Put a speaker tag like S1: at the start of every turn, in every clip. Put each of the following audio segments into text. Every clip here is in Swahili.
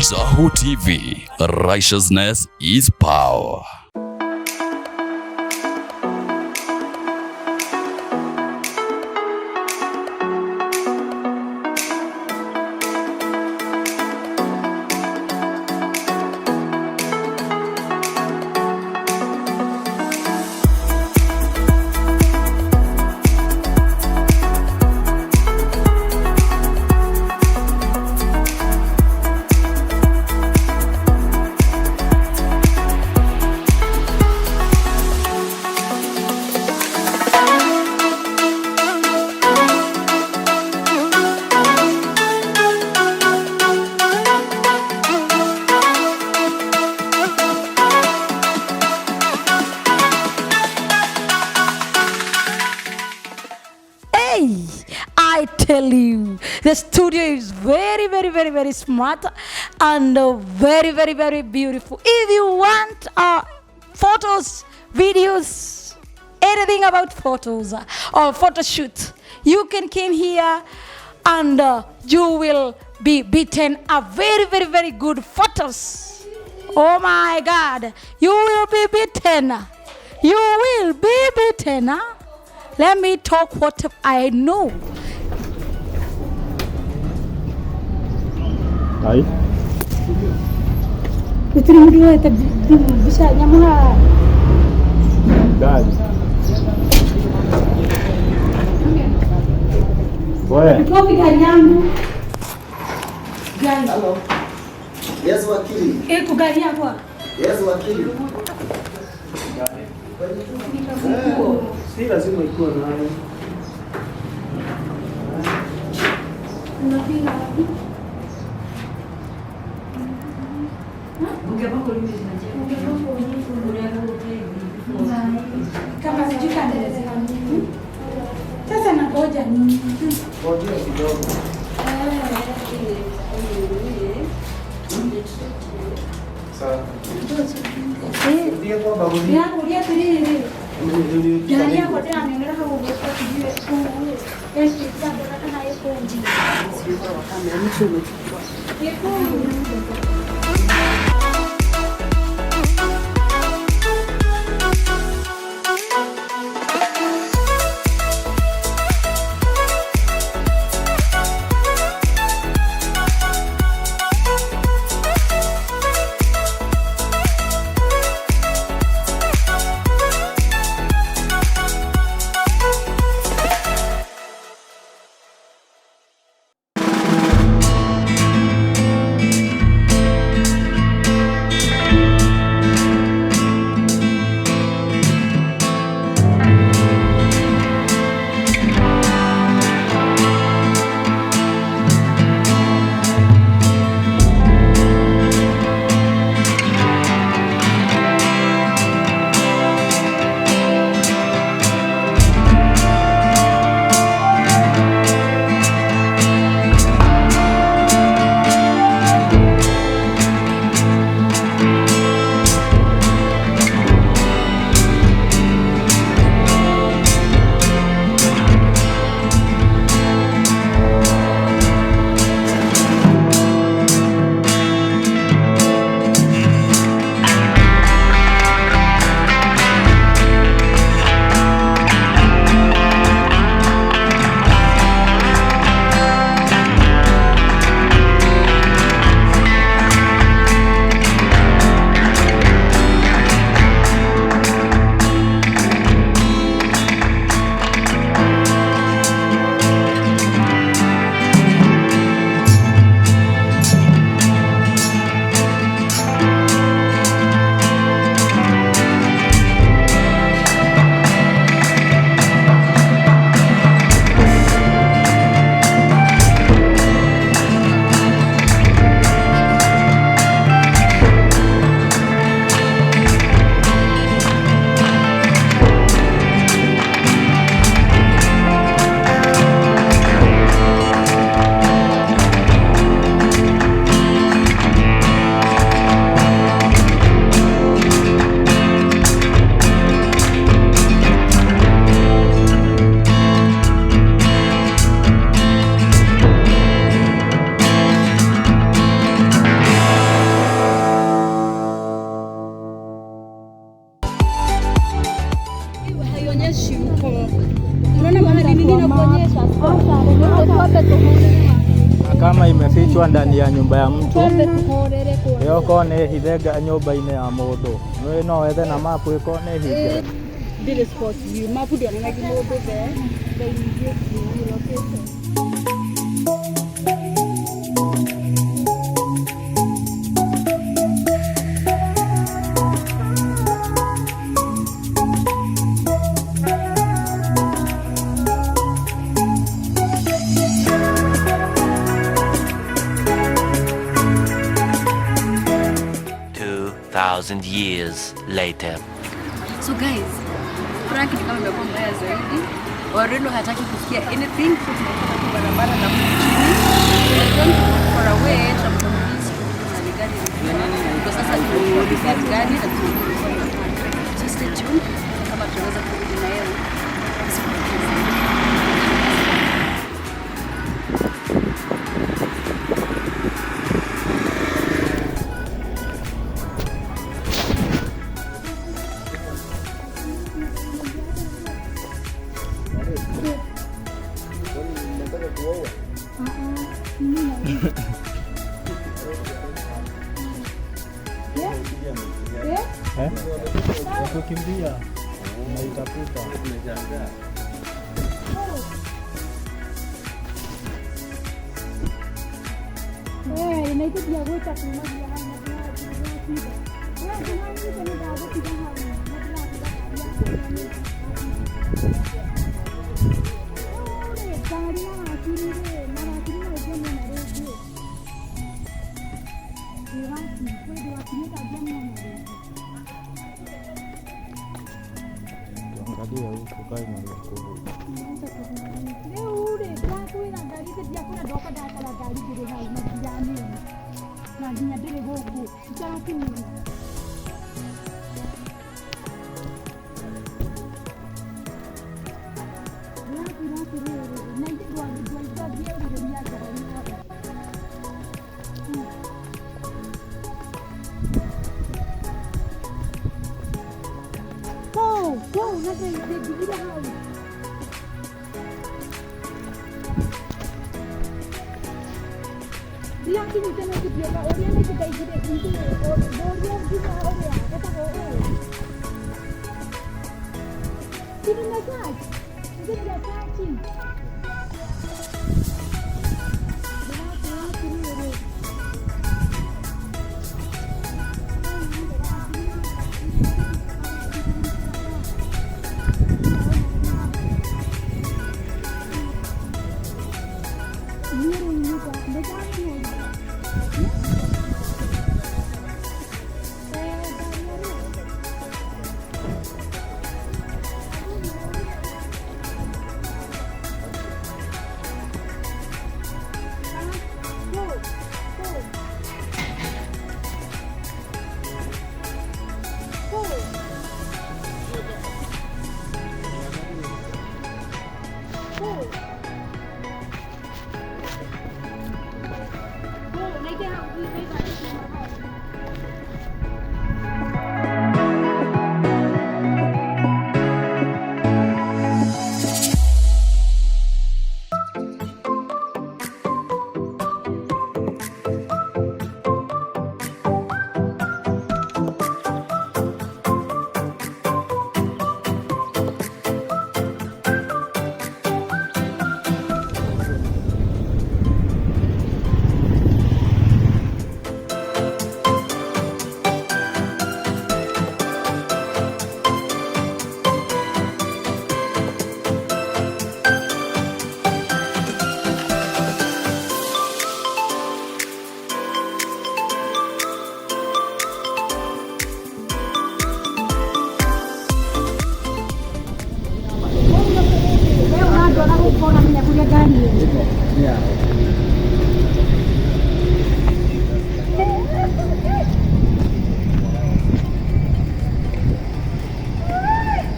S1: Zahu TV, righteousness is power.
S2: Hey, I tell you, the studio is very, very, very, very smart and very, very, very beautiful. If you want photos, videos, anything about photos or photo shoot, you can come here and you will be beaten a very, very, very good photos. Oh my God, you will be beaten. You will be beaten. Huh? Let me talk what I know.
S3: Hai.
S2: Bisa nyamuha.
S3: Gari. Wewe.
S2: Kopi gari yangu. Gari.
S4: Hello. Yes, wakili.
S2: Eko gari yako.
S4: Yes, wakili.
S5: Si lazima ikuwe nayo.
S2: Kama sijui kanaelezea nini. Sasa nangoja nini?
S5: Ngojea kidogo. Sawa. Ndiye kwa babu.
S2: Ndĩrakũria atĩrĩrĩ, ngari yakwa ndĩranengera hau ũguo tũthiĩ kũu ĩĩ ndora kana ĩ kũu. Ĩ kũu. Unaona mahali nini nakuonyesha?
S3: Kama imefichwa ndani ya nyumba ya mtu ĩyo nĩ hithe nyũmba-inĩ ya mũndũ nĩ no wethe na mapu ĩkorwo nĩ hithe.
S2: Ndile spot view mapu ndionanagia mũndũ there, the immediate location.
S6: Thousand years later.
S7: So guys, prank ni kama imekuwa mbaya zaidi. Wareno hataki kusikia anything, so tunatoka tu barabara na huku chini. We are going to look for a way tutamconvince mahali gari ilikuwa. Kwa sasa tu gari na tunarudi kwa. So stay tuned kama tunaweza kurudi na yeye.
S3: Kukimbia unaitafuta. Angalia huko kama inakuwa.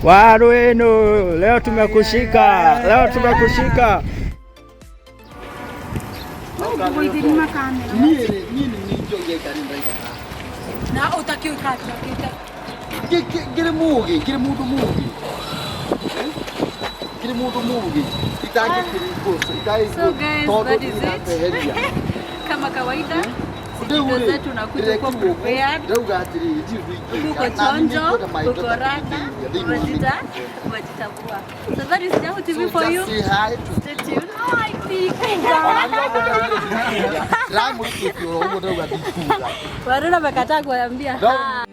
S3: Waruinu, leo tumekushika, leo tumekushika.
S2: Na utakiwa kati.
S4: Ngiri mugi, ngiri mundu mugi. Ndakĩrĩ mũndũ mũũgĩ itangĩkĩringwo.
S7: So guys, that is it. Kama kawaida, studio zetu unakuja kuwa prepared.
S4: Ndauga atĩrĩrĩ, ndirĩ ũndũ
S7: Uko
S4: ingĩka. Na niĩ
S7: chonjo,
S4: nĩngwenda maĩ
S7: uko rada,
S4: thĩinĩ wa
S7: unajitambua. So that is Jahu TV
S4: So
S7: for
S4: just
S7: you.
S4: say hi to
S7: Stay tuned. Hi,
S4: Ndĩramũikĩtie oro ũguo ndauga ndikuga.
S7: Waruna amekataa kuambia.
S4: No.
S7: Hi.